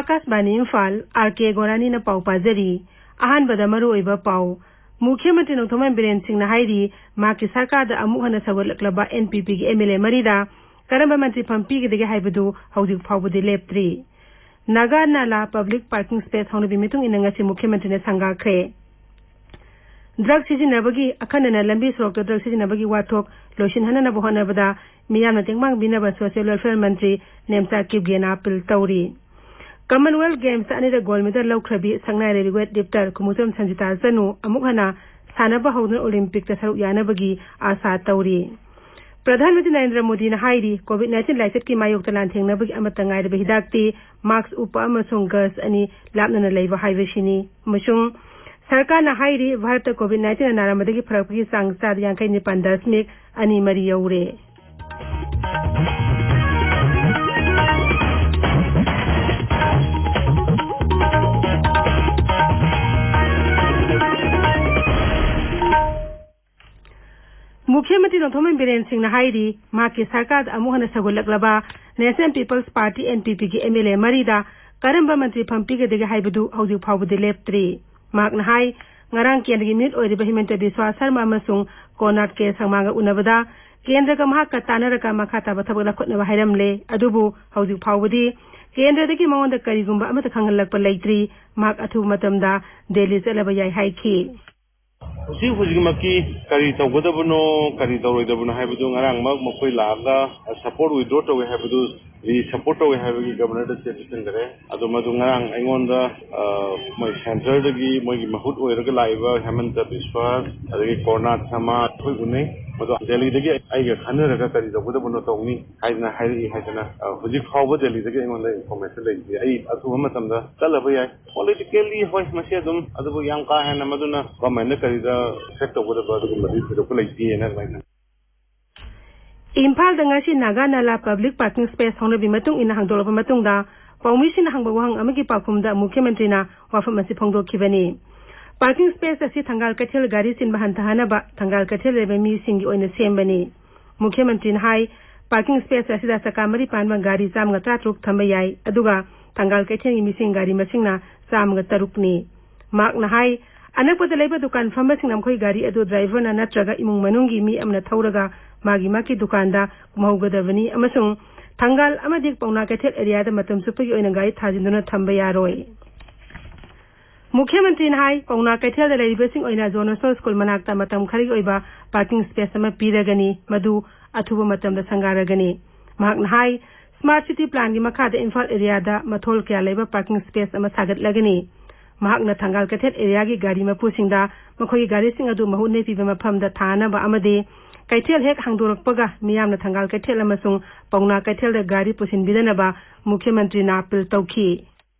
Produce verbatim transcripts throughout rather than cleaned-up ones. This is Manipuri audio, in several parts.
ꯑꯥꯀꯥꯁꯕꯥꯅꯤ ꯏꯝꯐꯥꯜ, ꯑꯥꯔ ꯀꯦ ꯒꯣꯔꯥꯅꯤꯅ ꯄꯥꯎ ꯄꯥꯖꯔꯤ꯫ ꯑꯍꯥꯟꯕꯗ ꯃꯔꯨꯑꯣꯏꯕ ꯄꯥꯎ꯫ ꯃꯨꯈ꯭ꯌ ꯃꯟꯇ꯭ꯔꯤ ꯅꯣꯡꯊꯣꯝꯕꯝ ꯕꯤꯔꯦꯟ ꯁꯤꯡꯅ ꯍꯥꯏꯔꯤ, ꯃꯍꯥꯛꯀꯤ ꯁꯔꯀꯥꯔꯗ ꯑꯃꯨꯛ ꯍꯟꯅ ꯁꯧꯒꯠꯂꯛꯂꯕ ꯑꯦꯟ ꯄꯤ ꯄꯤꯒꯤ ꯑꯦꯝ ꯑꯦꯜ ꯑꯦ ꯃꯔꯤꯗ ꯀꯔꯝꯕ ꯃꯟꯇ꯭ꯔꯤ ꯐꯝ ꯄꯤꯒꯗꯒꯦ ꯍꯥꯏꯕꯗꯨ ꯍꯧꯖꯤꯛ ꯐꯥꯎꯕꯗꯤ ꯂꯦꯞꯇ꯭ꯔꯤ꯫ ꯅꯥꯒꯥ ꯅꯥꯂꯥ ꯄꯕ꯭ꯂꯤꯛ ꯄꯥꯔꯀꯤꯡ ꯁ꯭ꯄꯦꯁ ꯍꯧꯅꯕꯤ ꯃꯇꯨꯡ ꯏꯟꯅ ꯉꯁꯤ ꯃꯨꯈ꯭ꯌ ꯃꯟꯇ꯭ꯔꯤꯅ ꯁꯪꯒꯥꯈ꯭ꯔꯦ꯫ ꯗ꯭ꯔꯒ ꯁꯤꯖꯤꯟꯅꯕꯒꯤ, ꯑꯈꯟꯅꯅ ꯂꯝꯕꯤ ꯁꯣꯔꯣꯛꯇ ꯗ꯭ꯔꯒ ꯁꯤꯖꯤꯟꯅꯕꯒꯤ ꯋꯥꯊꯣꯛ ꯂꯣꯏꯁꯤꯟꯍꯟꯅꯕ ꯍꯣꯠꯅꯕꯗ ꯃꯤꯌꯥꯝꯅ ꯇꯦꯡꯕꯥꯡ ꯄꯤꯅꯕ ꯁꯣꯁꯤꯌꯦꯜ ꯋꯦꯜꯐꯤꯌꯔ ꯃꯟꯇ꯭ꯔꯤ ꯅꯦꯝꯆꯥ ꯀꯤꯞꯒꯦꯅ ꯑꯄꯤꯜ ꯇꯧꯔꯤ꯫ ꯀꯃꯟꯋꯦꯜꯊ ꯒꯦꯝꯁꯇ ꯑꯅꯤꯔꯛ ꯒꯣꯜ ꯃꯦꯗꯜ ꯂꯧꯈ꯭ꯔꯕꯤ ꯁꯛꯅꯥꯏꯔꯩ ꯋꯦꯠ ꯂꯤꯐꯇꯔ ꯈꯨꯃꯨꯆꯝ ꯁꯟꯖꯤꯇꯥ ꯆꯅꯨ ꯑꯃꯨꯛ ꯍꯟꯅ ꯁꯥꯟꯅꯕ ꯍꯧꯗꯨꯅ ꯑꯣꯂꯤꯝꯄꯤꯛꯇ ꯁꯔꯨꯛ ꯌꯥꯅꯕꯒꯤ ꯑꯥꯁꯥ ꯇꯧꯔꯤ꯫ ꯄ꯭ꯔꯙꯥꯟ ꯃꯟꯇ꯭ꯔꯤ ꯅꯔꯦꯟꯗ꯭ꯔ ꯃꯣꯗꯤꯅ ꯍꯥꯏꯔꯤ, ꯀꯣꯚꯤꯗ ꯅꯥꯏꯟꯇꯤꯟ ꯂꯥꯏꯆꯠꯀꯤ ꯃꯥꯌꯣꯛꯇ ꯂꯥꯟꯊꯦꯡꯅꯕꯒꯤ ꯑꯃꯠꯇ ꯉꯥꯏꯔꯕ ꯍꯤꯗꯥꯛꯇꯤ ꯃꯥꯛꯁ ꯎꯞꯄ ꯑꯃꯁꯨꯡ ꯒꯖ ꯑꯅꯤ ꯂꯥꯞꯅꯅ ꯂꯩꯕ ꯍꯥꯏꯕꯁꯤꯅꯤ꯫ ꯑꯃꯁꯨꯡ ꯁꯔꯀꯥꯔꯅ ꯍꯥꯏꯔꯤ, ꯚꯥꯔꯠꯇ ꯀꯣꯚꯤꯗ ꯅꯥꯏꯟꯇꯤꯟꯅ ꯅꯥꯔꯝꯕꯗꯒꯤ ꯐꯔꯛꯄꯒꯤ ꯆꯥꯡ ꯆꯥꯗ ꯌꯥꯡꯈꯩ ꯅꯤꯄꯥꯟ ꯗꯁꯃꯤꯛ ꯑꯅꯤ ꯃꯔꯤ ꯌꯧꯔꯦ꯫ ꯃꯨꯈ꯭ꯌ ꯃꯟꯇ꯭ꯔꯤ ꯅꯣꯡꯊꯣꯝꯕꯝ ꯕꯤꯔꯦꯟ ꯁꯤꯡꯅ ꯍꯥꯏꯔꯤ, ꯃꯍꯥꯛꯀꯤ ꯁꯔꯀꯥꯔꯗ ꯑꯃꯨꯛ ꯍꯟꯅ ꯁꯧꯒꯠꯂꯛꯂꯕ national people's party, N P ꯄꯤꯒꯤ ꯑꯦꯝ ꯑꯦꯜ ꯑꯦ ꯃꯔꯤꯗ ꯀꯔꯝꯕ ꯃꯟꯇ꯭ꯔꯤ ꯐꯝ ꯄꯤꯒꯗꯒꯦ ꯍꯥꯏꯕꯗꯨ ꯍꯧꯖꯤꯛ ꯐꯥꯎꯕꯗꯤ ꯂꯦꯞꯇ꯭ꯔꯤ꯫ ꯃꯍꯥꯛꯅ ꯍꯥꯏ, ꯉꯔꯥꯡ ꯀꯦꯟꯗ꯭ꯔꯒꯤ ꯃꯤꯅꯤꯠ ꯑꯣꯏꯔꯤꯕ ꯍꯤꯃꯟꯇ ꯕꯤꯁ꯭ꯋꯥ ꯁꯔꯃ ꯑꯃꯁꯨꯡ ꯀꯣꯔꯅꯥꯠ ꯀꯦ ꯁꯪꯃꯥꯒ ꯎꯅꯕꯗ ꯀꯦꯟꯗ꯭ꯔꯒ ꯃꯍꯥꯛꯀ ꯇꯥꯟꯅꯔꯒ ꯃꯈꯥ ꯇꯥꯕ ꯊꯕꯛ ꯂꯧꯈꯠꯅꯕ ꯍꯥꯏꯔꯝꯂꯦ꯫ ꯑꯗꯨꯕꯨ ꯍꯧꯖꯤꯛ ꯐꯥꯎꯕꯗꯤ ꯀꯦꯟꯗ꯭ꯔꯗꯒꯤ ꯃꯉꯣꯟꯗ ꯀꯔꯤꯒꯨꯝꯕ ꯑꯃꯠꯇ ꯈꯪꯍꯜꯂꯛꯄ ꯂꯩꯇ꯭ꯔꯤ꯫ ꯃꯍꯥꯛ ꯑꯊꯨꯕ ꯃꯇꯝꯗ ꯗꯦꯜꯂꯤ ꯆꯠꯂꯕ ꯌꯥꯏ ꯍꯥꯏꯈꯤ꯫ ꯍꯧꯖꯤꯛ ꯍꯧꯖꯤꯛꯃꯛꯀꯤ ꯀꯔꯤ ꯇꯧꯒꯗꯕꯅꯣ, ꯀꯔꯤ ꯇꯧꯔꯣꯏꯗꯕꯅꯣ ꯍꯥꯏꯕꯗꯨ ꯉꯔꯥꯡꯃꯛ ꯃꯈꯣꯏ ꯂꯥꯛꯑꯒ ꯁꯄꯣꯔꯠ ꯋꯤꯗ꯭ꯔꯣ ꯇꯧꯋꯦ ꯍꯥꯏꯕꯗꯨ, ꯔꯤ ꯁꯄꯣꯔꯠ ꯇꯧꯋꯦ ꯍꯥꯏꯕꯒꯤ ꯒꯕꯔꯅꯔꯗ ꯆꯦ ꯄꯤꯁꯤꯟꯈꯔꯦ꯫ ꯑꯗꯨ ꯃꯗꯨ ꯉꯔꯥꯡ ꯑꯩꯉꯣꯟꯗ, ꯑ, ꯃꯣꯏ ꯁꯦꯟꯇꯔꯗꯒꯤ ꯃꯣꯏꯒꯤ ꯃꯍꯨꯠ ꯑꯣꯏꯔꯒ ꯂꯥꯛꯏꯕ ꯍꯦꯃꯟꯇ ꯕꯤꯁ꯭ꯋꯥꯁ, ꯑꯗꯒꯤ ꯀꯣꯔꯅꯥꯠ ꯁꯃꯥ ꯑꯩꯈꯣꯏ ꯎꯅꯩ꯫ ꯃꯗꯨ ꯗꯦꯜꯂꯤꯗꯒꯤ ꯑꯩꯒ ꯈꯟꯅꯔꯒ ꯀꯔꯤ ꯇꯧꯒꯗꯕꯅꯣ ꯇꯧꯅꯤ ꯍꯥꯏꯗꯅ ꯍꯥꯏꯔꯛꯏ ꯍꯥꯏꯗꯅ, ꯑ, ꯍꯧꯖꯤꯛ ꯐꯥꯎꯕ ꯗꯦꯜꯂꯤꯗꯒꯤ ꯑꯩꯉꯣꯟꯗ ꯏꯟꯐꯣꯔꯃꯦꯁꯟ ꯂꯩꯇꯦ꯫ ꯑꯩ ꯑꯊꯨꯕ ꯃꯇꯝꯗ ꯆꯠꯂꯕ ꯌꯥꯏ꯫ ꯄꯣꯂꯤꯇꯤꯀꯦꯜꯂꯤ ꯍꯣꯏ, ꯃꯁꯤ ꯑꯗꯨꯝ, ꯑꯗꯨꯕꯨ ꯌꯥꯝ ꯀꯥ ꯍꯦꯟꯅ ꯃꯗꯨꯅ ꯒꯣꯔꯃꯦꯟꯗ ꯀꯔꯤꯗ ꯑꯦꯐꯦꯛ ꯇꯧꯒꯗꯕ ꯑꯗꯨꯒꯨꯝꯕꯗꯤ ꯊꯣꯏꯗꯣꯛꯄ ꯂꯩꯇꯦꯅ ꯑꯗꯨꯃꯥꯏꯅ ꯈꯜꯂꯤ꯫ ꯏꯝꯐꯥꯜꯗ ꯉꯁꯤ ꯅꯥꯒꯥ ꯅꯥꯂꯥ ꯄꯕ꯭ꯂꯤꯛ ꯄꯥꯔꯀꯤꯡ ꯁ꯭ꯄꯦꯁ ꯍꯧꯅꯕꯤ ꯃꯇꯨꯡ ꯏꯟꯅ ꯍꯥꯡꯗꯣꯛꯂꯕ ꯃꯇꯨꯡꯗ ꯄꯥꯎꯃꯤꯁꯤꯡꯅ ꯍꯪꯕ ꯋꯥꯍꯪ ꯑꯃꯒꯤ ꯄꯥꯎꯈꯨꯝꯗ ꯃꯨꯈ꯭ꯌ ꯃꯟꯇ꯭ꯔꯤꯅ ꯋꯥꯐꯝ ꯑꯁꯤ ꯐꯣꯡꯗꯣꯛꯈꯤꯕꯅꯤ꯫ ꯄꯥꯔꯀꯤꯡ ꯁ꯭ꯄꯦꯁ ꯑꯁꯤ ꯊꯪꯒꯥꯜ ꯀꯩꯊꯦꯜ ꯒꯥꯔꯤ ꯆꯤꯟꯕ ꯍꯟꯊꯍꯟꯅꯕ ꯊꯪꯒꯥꯜ ꯀꯩꯊꯦꯜ ꯂꯩꯕ ꯃꯤꯁꯤꯡꯒꯤ ꯑꯣꯏꯅ ꯁꯦꯝꯕꯅꯤ꯫ ꯃꯨꯈ꯭ꯌ ꯃꯟꯇ꯭ꯔꯤꯅ ꯍꯥꯏ, ꯄꯥꯔꯀꯤꯡ ꯁ꯭ꯄꯦꯁ ꯑꯁꯤꯗ ꯆꯀꯥ ꯃꯔꯤ ꯄꯥꯟꯕ ꯒꯥꯔꯤ ꯆꯥꯝꯃꯒ ꯇꯔꯥꯇꯔꯨꯛ ꯊꯝꯕ ꯌꯥꯏ, ꯑꯗꯨꯒ ꯊꯪꯒꯥꯜ ꯀꯩꯊꯦꯜꯒꯤ ꯃꯤꯁꯤꯡ ꯒꯥꯔꯤ ꯃꯁꯤꯡꯅ ꯆꯥꯝꯃꯒ ꯇꯔꯨꯛꯅꯤ꯫ ꯃꯍꯥꯛꯅ ꯍꯥꯏ, ꯑꯅꯛꯄꯗ ꯂꯩꯕ ꯗꯨꯀꯥꯟ ꯐꯝꯕꯁꯤꯡꯅ ꯃꯈꯣꯏ ꯒꯥꯔꯤ ꯑꯗꯨ ꯗ꯭ꯔꯥꯏꯚꯔꯅ ꯅꯠꯇ꯭ꯔꯒ ꯏꯃꯨꯡ ꯃꯅꯨꯡꯒꯤ ꯃꯤ ꯑꯃꯅ ꯊꯧꯔꯒ ꯃꯥꯒꯤ ꯃꯥꯒꯤ ꯗꯨꯀꯥꯟꯗ ꯀꯨꯝꯍꯧꯒꯗꯕꯅꯤ ꯑꯃꯁꯨꯡ ꯊꯪꯒꯥꯜ ꯑꯃꯗꯤ ꯄꯥꯎꯅꯥ ꯀꯩꯊꯦꯜ ꯑꯦꯔꯤꯌꯥꯗ ꯃꯇꯝ ꯆꯨꯞꯄꯒꯤ ꯑꯣꯏꯅ ꯒꯥꯔꯤ ꯊꯥꯖꯤꯟꯗꯨꯅ ꯊꯝꯕ ꯌꯥꯔꯣꯏ꯫ ꯃꯨꯈ꯭ꯌ ꯃꯟꯇ꯭ꯔꯤꯅ ꯍꯥꯏ, ꯄꯥꯎꯅꯥ ꯀꯩꯊꯦꯜꯗ ꯂꯩꯔꯤꯕꯁꯤꯡ ꯑꯣꯏꯅ ꯖꯣꯅꯣꯁꯣ ꯁ꯭ꯀꯨꯜ ꯃꯅꯥꯛꯇ ꯃꯇꯝ ꯈꯔꯒꯤ ꯑꯣꯏꯕ ꯄꯥꯔꯀꯤꯡ ꯁ꯭ꯄꯦꯁ ꯑꯃ ꯄꯤꯔꯒꯅꯤ, ꯃꯗꯨ ꯑꯊꯨꯕ ꯃꯇꯝꯗ ꯁꯪꯒꯥꯔꯒꯅꯤ꯫ ꯃꯍꯥꯛꯅ ꯍꯥꯏ, ꯁ꯭ꯃꯥꯔꯠ ꯁꯤꯇꯤ ꯄ꯭ꯂꯥꯟꯒꯤ ꯃꯈꯥꯗ ꯏꯝꯐꯥꯜ ꯑꯦꯔꯤꯌꯥꯗ ꯃꯊꯣꯜ ꯀꯌꯥ ꯂꯩꯕ ꯄꯥꯔꯀꯤꯡ ꯁ꯭ꯄꯦꯁ ꯑꯃ ꯁꯥꯒꯠꯂꯒꯅꯤ꯫ ꯃꯍꯥꯛꯅ ꯊꯪꯒꯥꯜ ꯀꯩꯊꯦꯜ ꯑꯦꯔꯤꯌꯥꯒꯤ ꯒꯥꯔꯤ ꯃꯄꯨꯁꯤꯡꯗ ꯃꯈꯣꯏꯒꯤ ꯒꯥꯔꯤꯁꯤꯡ ꯑꯗꯨ ꯃꯍꯨꯠ ꯅꯦꯄꯤꯕ ꯃꯐꯝꯗ ꯊꯥꯅꯕ ꯑꯃꯗꯤ ꯀꯩꯊꯦꯜ ꯍꯦꯛ ꯍꯥꯡꯗꯣꯔꯛꯄꯒ ꯃꯤꯌꯥꯝꯅ ꯊꯪꯒꯥꯜ ꯀꯩꯊꯦꯜ ꯑꯃꯁꯨꯡ ꯄꯥꯎꯅꯥ ꯀꯩꯊꯦꯜꯗ ꯒꯥꯔꯤ ꯄꯨꯁꯤꯟꯕꯤꯗꯅꯕ ꯃꯨꯈ꯭ꯌ ꯃꯟꯇ꯭ꯔꯤꯅ ꯑꯄꯤꯜ ꯇꯧꯈꯤ꯫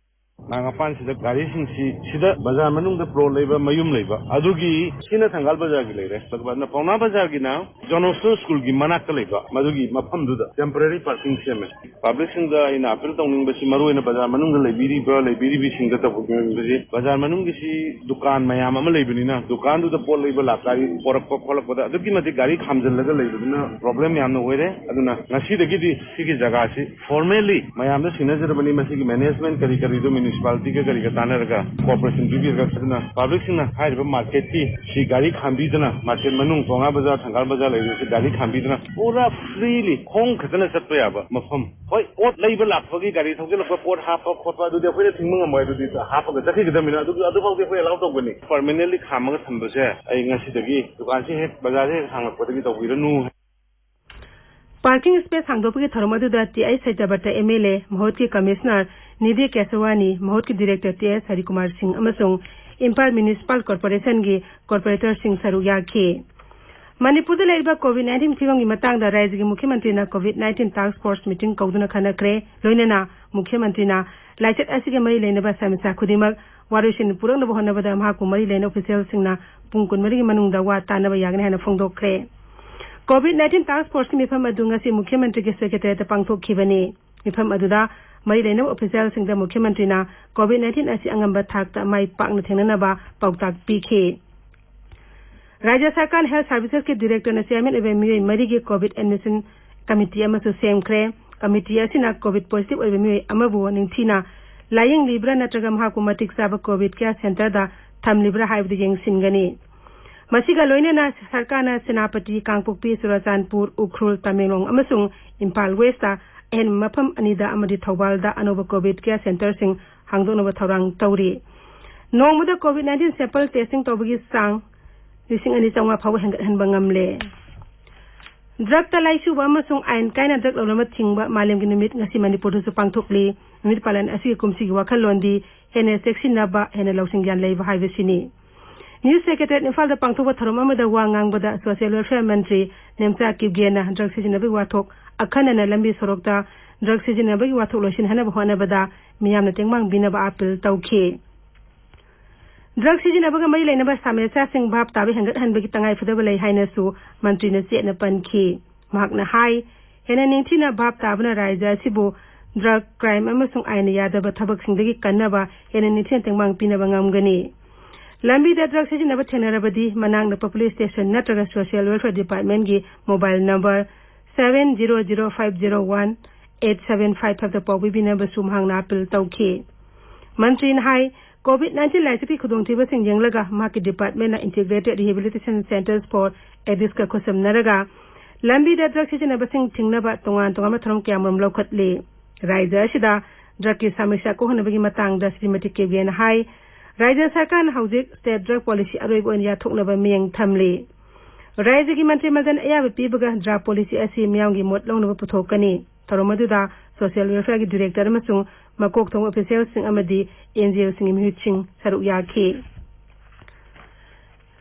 ꯃꯥꯡ ꯃꯄꯥꯟꯁꯤꯗ ꯒꯥꯔꯤꯁꯤꯡꯁꯤ ꯁꯤꯗ ꯕꯖꯥꯔ ꯃꯅꯨꯡꯗ ꯄ꯭ꯂꯣꯠ ꯂꯩꯕ, ꯃꯌꯨꯝ ꯂꯩꯕ, ꯑꯗꯨꯒꯤ ꯁꯤꯅ ꯊꯪꯒꯥꯜ ꯕꯖꯥꯔꯒꯤ ꯂꯩꯔꯦ꯫ ꯑꯗꯨꯒ ꯄꯥꯎꯅꯥ ꯕꯖꯥꯔꯒꯤꯅ ꯖꯣꯟ ꯕꯣꯁꯀꯣ ꯁ꯭ꯀꯨꯜꯒꯤ ꯃꯅꯥꯛꯇ ꯂꯩꯕ ꯃꯗꯨꯒꯤ ꯃꯐꯝꯗꯨꯗ ꯇꯦꯝꯄꯔꯦꯔꯤ ꯄꯥꯔꯀꯤꯡ ꯁꯦꯝꯃꯦ꯫ ꯄꯕ꯭ꯂꯤꯛꯁꯤꯡꯗ ꯑꯩꯅ ꯑꯄꯤꯜ ꯇꯧꯅꯤꯡꯕꯁꯤ, ꯃꯔꯨꯑꯣꯏꯅ ꯕꯖꯥꯔ ꯃꯅꯨꯡꯗ ꯂꯩꯕꯤꯔꯤꯕ, ꯂꯩꯕꯤꯔꯤꯕꯤꯁꯤꯡꯗ ꯇꯧꯅꯤꯡꯕꯁꯤ, ꯕꯖꯥꯔ ꯃꯅꯨꯡꯒꯤꯁꯤ ꯗꯨꯀꯥꯟ ꯃꯌꯥꯝ ꯑꯃ ꯂꯩꯕꯅꯤꯅ, ꯗꯨꯀꯥꯟꯗꯨꯗ ꯄꯣꯠ ꯂꯩꯕ ꯂꯥꯛ, ꯒꯥꯔꯤ ꯄꯣꯔꯛꯄ ꯈꯣꯠꯂꯛꯄꯗ ꯑꯗꯨꯛꯀꯤ ꯃꯇꯤꯛ ꯒꯥꯔꯤ ꯈꯥꯝꯖꯤꯜꯂꯒ ꯂꯩꯕꯗꯨꯅ ꯄ꯭ꯔꯣꯕ꯭ꯂꯦꯝ ꯌꯥꯝꯅ ꯑꯣꯏꯔꯦ꯫ ꯑꯗꯨꯅ ꯉꯁꯤꯗꯒꯤꯗꯤ ꯁꯤꯒꯤ ꯖꯒꯥꯁꯤ ꯐꯣꯔꯃꯦꯜꯂꯤ ꯃꯌꯥꯝꯗ ꯁꯤꯟꯅꯖꯔꯕꯅꯤ꯫ ꯃꯁꯤꯒꯤ ꯃꯦꯅꯦꯖꯃꯦꯟ ꯀꯔꯤ ꯀꯔꯤꯗꯣ ꯃ꯭ꯌꯨꯅꯤꯁꯤꯄꯥꯂꯤꯇꯤꯒ ꯀꯔꯤꯒ ꯇꯥꯟꯅꯔꯒ ꯀꯣꯔꯄꯣꯔꯦꯁꯟ ꯄꯤꯕꯤꯔꯒ, ꯑꯗꯨꯅ ꯄꯕ꯭ꯂꯤꯛꯁꯤꯡꯅ ꯍꯥꯏꯔꯤꯕ ꯃꯥꯔꯀꯦꯠꯀꯤ ꯁꯤ ꯒꯥꯔꯤ ꯈꯥꯝꯕꯤꯗꯅ, ꯃꯥꯔꯀꯦꯠ ꯃꯅꯨꯡ, ꯄꯥꯎꯅꯥ ꯕꯖꯥꯔ, ꯊꯪꯒꯥꯜ ꯕꯖꯥꯔ ꯂꯩꯔꯤꯕꯁꯤ ꯒꯥꯔꯤ ꯈꯥꯝꯕꯤꯗꯅ ꯄꯨꯔꯥ ꯐ꯭ꯔꯤꯂꯤ ꯈꯣꯡ ꯈꯛꯇꯅ ꯆꯠꯄ ꯌꯥꯕ ꯃꯐꯝ꯫ ꯍꯣꯏ, ꯄꯣꯠ ꯂꯩꯕ ꯂꯥꯛꯄꯒꯤ ꯒꯥꯔꯤ ꯊꯧꯖꯤꯜꯂꯛꯄ, ꯄꯣꯠ ꯍꯥꯞꯄ ꯈꯣꯠꯄ, ꯑꯗꯨꯗꯤ ꯑꯩꯈꯣꯏꯅ ꯊꯤꯡꯕ ꯉꯝꯃꯣꯏ꯫ ꯑꯗꯨꯗꯤ ꯍꯥꯞꯄꯒ ꯆꯠꯈꯤꯒꯗꯕꯅꯤꯅ, ꯑꯗꯨ, ꯑꯗꯨꯐꯥꯎꯗꯤ ꯑꯩꯈꯣꯏ ꯑꯦꯂꯥꯎ ꯇꯧꯒꯅꯤ꯫ ꯄꯔꯃꯦꯅꯦꯟꯂꯤ ꯈꯥꯝꯃꯒ ꯊꯝꯕꯁꯦ ꯑꯩ ꯉꯁꯤꯗꯒꯤ ꯗꯨꯀꯥꯟꯁꯦ ꯍꯦꯛ, ꯕꯖꯥꯔꯁꯦ ꯍꯦꯛ ꯍꯥꯡꯂꯛꯄꯗꯒꯤ ꯇꯧꯕꯤꯔꯅꯨ꯫ ꯄꯥꯔꯀꯤꯡ ꯁ꯭ꯄꯦꯁ ꯍꯥꯡꯗꯣꯛꯄꯒꯤ ꯊꯧꯔꯝ ꯑꯗꯨꯗ T H Satyabrata M L A, ꯃꯍꯨꯠꯀꯤ ꯀꯃꯤꯁꯅꯔ ꯅꯤꯙꯤ ꯀꯦꯁꯋꯥꯅꯤ, ꯃꯍꯨꯠꯀꯤ director T S Harikumar Singh ꯑꯃꯁꯨꯡ ꯏꯝꯐꯥꯜ ꯃ꯭ꯌꯨꯅꯤꯁꯤꯄꯥꯜ ꯀꯣꯔꯄꯣꯔꯦꯁꯟꯒꯤ ꯀꯣꯔꯄꯣꯔꯦꯇꯔꯁꯤꯡ ꯁꯔꯨꯛ ꯌꯥꯈꯤ꯫ ꯃꯅꯤꯄꯨꯔꯗ ꯂꯩꯔꯤꯕ ꯀꯣꯚꯤꯗ ꯅꯥꯏꯟꯇꯤꯟ ꯐꯤꯕꯝꯒꯤ ꯃꯇꯥꯡꯗ ꯔꯥꯖ꯭ꯌꯒꯤ ꯃꯨꯈ꯭ꯌ ꯃꯟꯇ꯭ꯔꯤꯅ COVID nineteen task force meeting ꯀꯧꯗꯨꯅ ꯈꯟꯅꯈ꯭ꯔꯦ꯫ ꯂꯣꯏꯅꯅ ꯃꯨꯈ꯭ꯌ ꯃꯟꯇ꯭ꯔꯤꯅ ꯂꯥꯏꯆꯠ ꯑꯁꯤꯒ ꯃꯔꯤ ꯂꯩꯅꯕ ꯁꯃꯁ꯭ꯌꯥ ꯈꯨꯗꯤꯡꯃꯛ ꯋꯥꯔꯣꯏꯁꯤꯟ ꯄꯨꯔꯛꯅꯕ ꯍꯣꯠꯅꯕꯗ ꯃꯍꯥꯛꯄꯨ ꯃꯔꯤ ꯂꯩꯅꯕ ꯑꯣꯐꯤꯁꯤꯌꯦꯜꯁꯤꯡꯅ ꯄꯨꯡ ꯀꯨꯟꯃꯔꯤꯒꯤ ꯃꯅꯨꯡꯗ ꯋꯥ ꯇꯥꯅꯕ ꯌꯥꯒꯅꯤ ꯍꯥꯏꯅ ꯐꯣꯡꯗꯣꯛꯈ꯭ꯔꯦ꯫ ꯀꯣꯚꯤꯗ ꯅꯥꯏꯟꯇꯤꯟ ꯇꯥꯁ꯭ꯛ ꯐꯣꯔꯁꯀꯤ ꯃꯤꯐꯝ ꯑꯗꯨ ꯉꯁꯤ ꯃꯨꯈ꯭ꯌ ꯃꯟꯇ꯭ꯔꯤꯒꯤ ꯁꯦꯀ꯭ꯔꯦꯇꯔꯤꯌꯦꯠꯇ ꯄꯥꯡꯊꯣꯛꯈꯤꯕꯅꯤ꯫ ꯃꯤꯐꯝ ꯑꯗꯨꯗ ꯃꯔꯤ ꯂꯩꯅꯕ ꯑꯣꯐꯤꯁꯤꯌꯦꯜꯁꯤꯡꯗ ꯃꯨꯈ꯭ꯌ ꯃꯟꯇ꯭ꯔꯤꯅ ꯀꯣꯚꯤꯗ ꯅꯥꯏꯟꯇꯤꯟ ꯑꯁꯤ ꯑꯉꯝꯕ ꯊꯥꯛꯇ ꯃꯥꯏ ꯄꯥꯛꯅ ꯊꯦꯡꯅꯅꯕ ꯄꯥꯎꯇꯥꯛ ꯄꯤꯈꯤ꯫ ꯔꯥꯖ꯭ꯌ ꯁꯔꯀꯥꯔꯅ ꯍꯦꯜꯊ ꯁꯥꯔꯚꯤꯁꯦꯁꯀꯤ ꯗꯤꯔꯦꯛꯇꯔꯅ ꯆꯤꯌꯥꯔꯃꯦꯟ ꯑꯣꯏꯕ ꯃꯤꯑꯣꯏ ꯃꯔꯤꯒꯤ ꯀꯣꯚꯤꯗ ꯑꯦꯗꯃꯤꯁꯟ ꯀꯃꯤꯇꯤ ꯑꯃꯁꯨ ꯁꯦꯝꯈ꯭ꯔꯦ꯫ ꯀꯃꯤꯇꯤ ꯑꯁꯤꯅ ꯀꯣꯚꯤꯗ ꯄꯣꯖꯤꯇꯤꯚ ꯑꯣꯏꯕ ꯃꯤꯑꯣꯏ ꯑꯃꯕꯨ ꯅꯤꯡꯊꯤꯅ ꯂꯥꯌꯦꯡꯂꯤꯕ꯭ꯔꯥ ꯅꯠꯇ꯭ꯔꯒ ꯃꯍꯥꯛꯄꯨ ꯃꯇꯤꯛ ꯆꯥꯕ ꯀꯣꯚꯤꯗ ꯀꯦꯌꯔ ꯁꯦꯟꯇꯔꯗ ꯊꯝꯂꯤꯕ꯭ꯔꯥ ꯍꯥꯏꯕꯗꯨ ꯌꯦꯡꯁꯤꯟꯒꯅꯤ꯫ ꯃꯁꯤꯒ ꯂꯣꯏꯅꯅ ꯁꯔꯀꯥꯔꯅ ꯁꯦꯅꯥꯄꯇꯤ, ꯀꯥꯡꯄꯣꯛꯄꯤ, ꯆꯨꯔꯆꯥꯟꯄꯨꯔ, ꯎꯈ꯭ꯔꯨꯜ, ꯇꯃꯦꯡꯂꯣꯡ ꯑꯃꯁꯨꯡ ꯏꯝꯐꯥꯜ ꯋꯦꯁꯇ ꯑꯍꯦꯟꯕ ꯃꯐꯝ ꯑꯅꯤꯗ ꯑꯃꯗꯤ ꯊꯧꯕꯥꯜꯗ ꯑꯅꯧꯕ ꯀꯣꯚꯤꯗ ꯀꯦꯌꯔ ꯁꯦꯟꯇꯔꯁꯤꯡ ꯍꯥꯡꯗꯣꯛꯅꯕ ꯊꯧꯔꯥꯡ ꯇꯧꯔꯤ꯫ ꯅꯣꯡꯃꯗ ꯀꯣꯚꯤꯗ ꯅꯥꯏꯟꯇꯤꯟ ꯁꯦꯝꯄꯜ ꯇꯦꯁꯇꯤꯡ ꯇꯧꯕꯒꯤ ꯆꯥꯡ ꯂꯤꯁꯤꯡ ꯑꯅꯤ ꯆꯥꯝꯃꯉꯥ ꯐꯥꯎꯕ ꯍꯦꯟꯒꯠꯍꯟꯕ ꯉꯝꯂꯦ꯫ ꯗ꯭ꯔꯒꯇ ꯂꯥꯏꯆꯨꯕ ꯑꯃꯁꯨꯡ ꯑꯥꯏꯟ ꯀꯥꯏꯅ ꯗ꯭ꯔꯒ ꯂꯧꯅꯕ ꯊꯤꯡꯕ ꯃꯥꯂꯦꯝꯒꯤ ꯅꯨꯃꯤꯠ ꯉꯁꯤ ꯃꯅꯤꯄꯨꯔꯗꯁꯨ ꯄꯥꯡꯊꯣꯛꯂꯤ꯫ ꯅꯨꯃꯤꯠ ꯄꯥꯂꯟ ꯑꯁꯤꯒꯤ ꯀꯨꯝꯁꯤꯒꯤ ꯋꯥꯈꯜꯂꯣꯟꯗꯤ ꯍꯦꯟꯅ ꯆꯦꯛꯁꯤꯟꯅꯕ, ꯍꯦꯟꯅ ꯂꯧꯁꯤꯡ ꯒ꯭ꯌꯥꯟ ꯂꯩꯕ ꯍꯥꯏꯕꯁꯤꯅꯤ꯫ ꯅ꯭ꯌꯨꯁ ꯁꯦꯀ꯭ꯔꯦꯇꯔꯤꯌꯦꯠ ꯏꯝꯐꯥꯜꯗ ꯄꯥꯡꯊꯣꯛꯄ ꯊꯧꯔꯝ ꯑꯃꯗ ꯋꯥ ꯉꯥꯡꯕꯗ ꯁꯣꯁꯤꯌꯦꯜ ꯋꯦꯜꯐꯤꯌꯔ ꯃꯟꯇ꯭ꯔꯤ ꯅꯦꯝꯆꯥ ꯀꯤꯞꯒꯦꯅ ꯗ꯭ꯔꯒ ꯁꯤꯖꯤꯟꯅꯕꯒꯤ ꯋꯥꯊꯣꯛ ꯑꯈꯟꯅꯅ ꯂꯝꯕꯤ ꯁꯣꯔꯣꯛꯇ ꯗ꯭ꯔꯒ ꯁꯤꯖꯤꯟꯅꯕꯒꯤ ꯋꯥꯊꯣꯛ ꯂꯣꯏꯁꯤꯟꯍꯟꯅꯕ ꯍꯣꯠꯅꯕꯗ ꯃꯤꯌꯥꯝꯅ ꯇꯦꯡꯕꯥꯡ ꯄꯤꯅꯕ ꯑꯥꯄꯤꯜ ꯇꯧꯈꯤ꯫ ꯗ꯭ꯔꯒ ꯁꯤꯖꯤꯟꯅꯕꯒ ꯃꯔꯤ ꯂꯩꯅꯕ ꯁꯃꯁ꯭ꯌꯥꯁꯤꯡ ꯚꯥꯞ ꯇꯥꯕ ꯍꯦꯟꯒꯠꯍꯟꯕꯒꯤ ꯇꯉꯥꯏꯐꯗꯕ ꯂꯩ ꯍꯥꯏꯅꯁꯨ ꯃꯟꯇ꯭ꯔꯤꯅ ꯆꯦꯠꯅ ꯄꯟꯈꯤ꯫ ꯃꯍꯥꯛꯅ ꯍꯥꯏ, ꯍꯦꯟꯅ ꯅꯤꯡꯊꯤꯅ ꯚꯥꯞ ꯇꯥꯕꯅ ꯔꯥꯖ꯭ꯌ ꯑꯁꯤꯕꯨ ꯗ꯭ꯔꯒ, ꯀ꯭ꯔꯥꯏꯝ ꯑꯃꯁꯨꯡ ꯑꯥꯏꯟꯅ ꯌꯥꯗꯕ ꯊꯕꯛꯁꯤꯡꯗꯒꯤ ꯀꯟꯅꯕ ꯍꯦꯟꯅ ꯅꯤꯡꯊꯤꯅ ꯇꯦꯡꯕꯥꯡ ꯄꯤꯅꯕ ꯉꯝꯒꯅꯤ꯫ ꯂꯝꯕꯤꯗ ꯗ꯭ꯔꯒ ꯁꯤꯖꯤꯟꯅꯕ ꯊꯦꯡꯅꯔꯕꯗꯤ ꯃꯅꯥꯛ ꯅꯛꯄ ꯄꯨꯂꯤꯁ ꯁ꯭ꯇꯦꯁꯟ ꯅꯠꯇ꯭ꯔꯒ ꯁꯣꯁꯤꯌꯦꯜ ꯋꯦꯜꯐꯤꯌꯔ ꯗꯤꯄꯥꯔꯠꯃꯦꯟꯒꯤ mobile number seven zero zero five zero one eight seven five five ꯇ ꯄꯥꯎ ꯄꯤꯕꯤꯅꯕꯁꯨ ꯃꯍꯥꯛꯅ ꯑꯥꯄꯤꯜ ꯇꯧꯈꯤ꯫ ꯃꯟꯇ꯭ꯔꯤꯅ ꯍꯥꯏ, ꯀꯣꯚꯤꯗ ꯅꯥꯏꯟꯇꯤꯟ ꯂꯥꯏꯆꯠꯀꯤ ꯈꯨꯗꯣꯡꯊꯤꯕꯁꯤꯡ ꯌꯦꯡꯂꯒ ꯃꯍꯥꯛꯀꯤ ꯗꯤꯄꯥꯔꯠꯃꯦꯟꯅ ꯏꯟꯇꯤꯒ꯭ꯔꯦꯇꯦꯗ ꯔꯤꯍꯦꯕꯤꯂꯤꯇꯦꯁꯟ ꯁꯦꯟꯇꯔꯁ ꯐꯣꯔ ꯑꯦꯗꯤꯛꯁꯀ ꯈꯨꯠꯁꯝꯅꯔꯒ ꯂꯝꯕꯤꯗ ꯗ꯭ꯔꯒ ꯁꯤꯖꯤꯟꯅꯕꯁꯤꯡ ꯊꯤꯡꯅꯕ ꯇꯣꯉꯥꯟ ꯇꯣꯉꯥꯟꯕ ꯊꯧꯔꯝ ꯀꯌꯥꯃꯔꯨꯝ ꯂꯧꯈꯠꯂꯤ꯫ ꯔꯥꯖ꯭ꯌ ꯑꯁꯤꯗ ꯗ꯭ꯔꯒꯀꯤ ꯁꯃꯁ꯭ꯌꯥ ꯀꯣꯛꯍꯟꯅꯕꯒꯤ ꯃꯇꯥꯡꯗ ꯁ꯭ꯔꯤꯃꯇꯤ ꯀꯦꯕꯤꯌꯦꯅ ꯍꯥꯏ, ꯔꯥꯖ꯭ꯌ ꯁꯔꯀꯥꯔꯅ ꯍꯧꯖꯤꯛ ꯁ꯭ꯇꯦꯠ ꯗ꯭ꯔꯒ ꯄꯣꯂꯤꯁꯤ ꯑꯔꯣꯏꯕ ꯑꯣꯏꯅ ꯌꯥꯊꯣꯛꯅꯕ ꯃꯤꯠꯌꯦꯡ ꯊꯝꯂꯤ꯫ ꯔꯥꯖ꯭ꯌꯒꯤ ꯃꯟꯇ꯭ꯔꯤ ꯃꯟꯗꯜ ꯑꯌꯥꯕ ꯄꯤꯕꯒ ꯗ꯭ꯔꯥꯐ ꯄꯣꯂꯤꯁꯤ ꯑꯁꯤ ꯃꯤꯌꯥꯝꯒꯤ ꯃꯣꯠ ꯂꯧꯅꯕ ꯄꯨꯊꯣꯛꯀꯅꯤ꯫ ꯊꯧꯔꯝ ꯑꯗꯨꯗ ꯁꯣꯁꯤꯌꯦꯜ ꯋꯦꯜꯐꯤꯌꯔꯒꯤ ꯗꯤꯔꯦꯛꯇꯔ ꯑꯃꯁꯨꯡ ꯃꯀꯣꯛ ꯊꯣꯡꯕ ꯑꯣꯐꯤꯁꯤꯌꯦꯜꯁꯤꯡ ꯑꯃꯗꯤ ꯑꯦꯟꯖꯤꯑꯣꯁꯤꯡꯒꯤ ꯃꯤꯍꯨꯠꯁꯤꯡ ꯁꯔꯨꯛ ꯌꯥꯈꯤ꯫